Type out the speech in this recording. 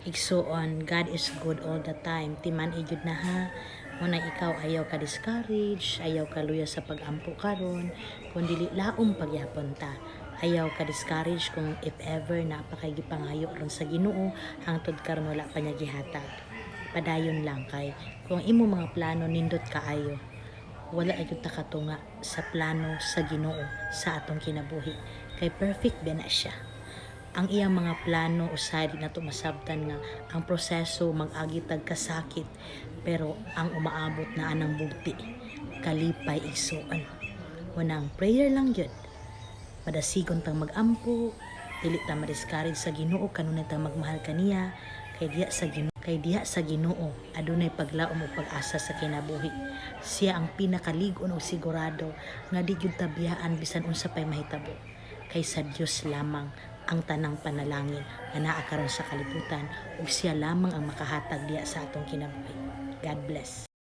Igsuon, God is good all the time. Timan-i gyud na, ha. Muna ikaw, ayaw ka discourage, ayaw ka luya sa pag-ampo karon, kung dili laom pagyapon ta. Ayaw ka discourage kung if ever na pa kay gipangayo ron sa Ginoo hangtod karon wala pa niya gihatag. Padayon lang kay kung imo mga plano nindot kaayo, wala ay ta katunga sa plano sa Ginoo sa atong kinabuhi. Kay perfect ba na siya. Ang iyang mga plano, usahay di nato masabtan nga ang proseso mag-agi tag kasakit, pero ang umaabot na anang bugti, kalipay, igsuon. Unang prayer lang yun, madasigon tang mag-ampo, dili ta ma-discourage sa Ginoo, kanunay ta magmahal kaniya kay diha sa Ginoo adunay paglaom ug pag-asa sa kinabuhi. Siya ang pinakalig-on ug sigurado nga di gyud ta biyaan bisan unsa pay mahitabo, kay sa Dios lamang ang tanang panalangin nga naa karon sa kalibutan ug siya lamang ang makahatag diha sa atong kinabuhi. God bless.